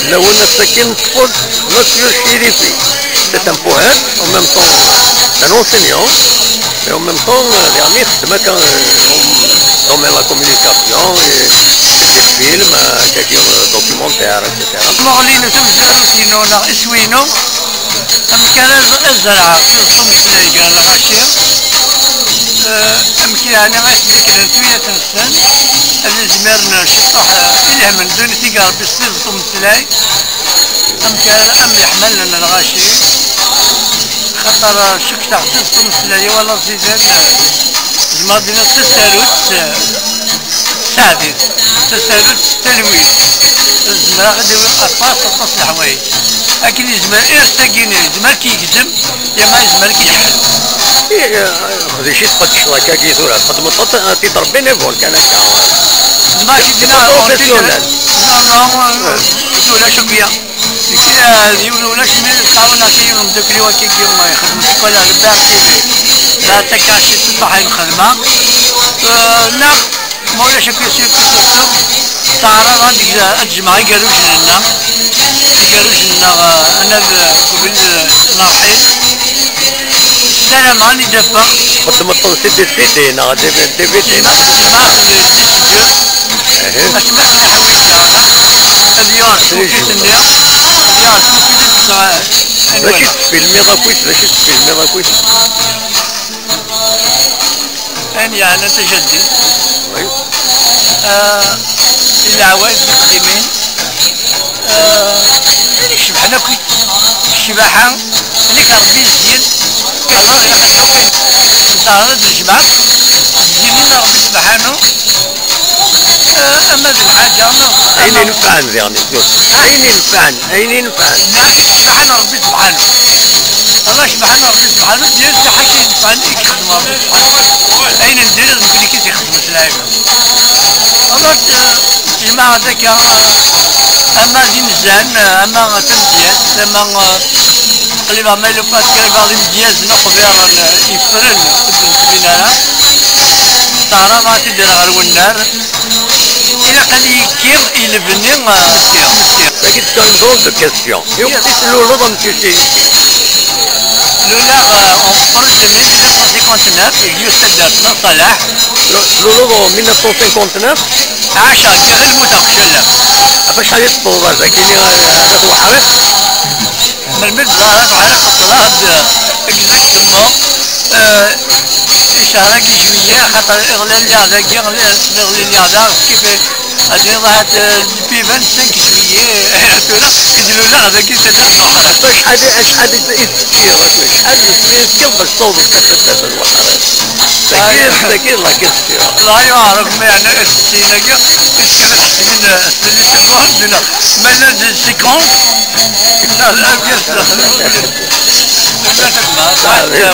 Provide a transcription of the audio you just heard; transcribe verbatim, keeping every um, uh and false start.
Lawen ass-agi neṭṭef-d Monsieur Chérifi. C'est un poète, en même temps un enseignant, et en même temps, euh, d armi ixeddem akka, euh, dans la communication, et, et des films, euh, akkagi, euh, documentaires, et cetera. Tameɣli-inu, tamezwarut-inu neɣ iswi-inu, amek ara zerɛeɣ tiẓeṭ umeslay gar lɣaci, eh, amek yeɛni ad s-d-kkren tuyat-nsen, ad izmiren ciṭuḥ, eh, ilhem n ddunit i irebbi s tiẓeṭ umeslay, amek ara am-yeḥmalen lɣaci, xaṭer, eh, cukkteɣ tiẓeṭ umeslay i wala ẓidan, eh, tzemreḍ d-tiniḍ tasarut, eh, Saɛdit, tasarut s talwit. Zemreɣ ad d-awiɣ aṭas, aṭas n leḥwayeǧ. Akken yezmer irs-agi-nni, yezmer ad k-yegzem, yama yezmer ad k-yeḥlu. Ih, xdec-it, tqeddceḍ akkagi tura, txeddmeḍ-t, euh, titre bénévole kan akka. Zemreɣ ad k-id-iniɣ, professionnel. Non, non, euh, ulac akk ya. Nekki, eh, d yiwen ulac mi tɛawen-aɣ yiwen umeddakel-iw akkagi, ma ixdem sekwal ar lbeɛd, la takarci ṣṣbeḥ ay nxedma. Eh, neɣ, ma ulac akk yasir kusur, ttaɛraḍ ad d-, ad d-jemɛeɣ igerrujen-nneɣ, igerrujen-nneɣ, eh, anad, eh, qbel, eh, nerḥil. Ssarameɣ ad d-afeɣ. Txeddmeḍ-ten s D V D neɣ D V D? Jemɛeɣ-ten di studio. Ahi. Asmi akken ḥwiǧeɣ, ad yuɣal s tmukit-nni, ad yuɣal s tmukit-nni, ad yuɣal s tmukit-nni. D acu i tfilmiḍ akkit? D acu i tfilmiḍ akkit? Ayen yeɛnan tajaddit. Oui. Ah, i leɛwayed d tiqdimin. Ah, ayen icebḥen akk, ccbaḥa, ayen i Ṛebbi yezzin, alors ilaq ad d-tawiḍ, ad d-tjemɛeḍ, zzin-nni n Ṛebbi subḥanu, ah, ama d lḥaǧa, ama d ayen inefɛen diɣen, ayen inefɛen, ayen inefɛen. Ccbaḥa n Ṛebbi subḥanu. Allah ccbaḥa n Ṛebbi subḥanu, d yal ḥaǧa inefɛen i yexdem Ṛebbi subḥanu. Ayen n diri d nekni i t-ixedmen s lɛibad. Alors, eh, jemɛeɣ-d akka, eh, ama d imezzan, eh, ama d tamedyazt, ama, eh, qlibeɣ ma yella pas, qlibeɣ d imedyazen uqbiren, eh, yeffren, ur d-ttbin ara. Teɛraḍ ad t-id-rreɣ ɣer wennar. Ilaq ad yekki i lebni, eh, meskin, meskin. Tagi, c'est une drôle de question. Iwqet i tluleḍ a Monsieur Chérifi? Luleɣ, euh, en France, mille neuf cent cinquante-neuf, deg yiwet taddart n Salah. Tluleḍ en mille neuf cent cinquante-neuf? Ɛaceɣ, ǧǧiɣ lmut ɣef calla. Ɣef acḥal i teṭṭfeḍ ar dagi, a At Weḥṛiq? Melmi d-ẓriɣ At Weḥṛiq, ṭṭfeɣ-d, euh, exactement, euh, ccehṛ-agi juillet, axaṭer iḍelli lliɣ dagi, iḍelli lliɣ da, kif ad d-iniḍ ahat, euh, depuis vingt-cinq juillet, tura i d-luleɣ dagi taddart n Weḥṛiq. Acḥal, acḥal i, i tefkiḍ, acḥal n lesnin i tefkiḍ bac tawḍeḍ s taddart n Weḥṛiq? Tagi, tagi d la question. Wallaahi ur ɛriɣ ma yeɛni ad tessin-agi, iskef ad ḥesben, eh, snin n tewwurt, neɣ ma llan di séquence, neɣ d argaz, neɣ d argaz.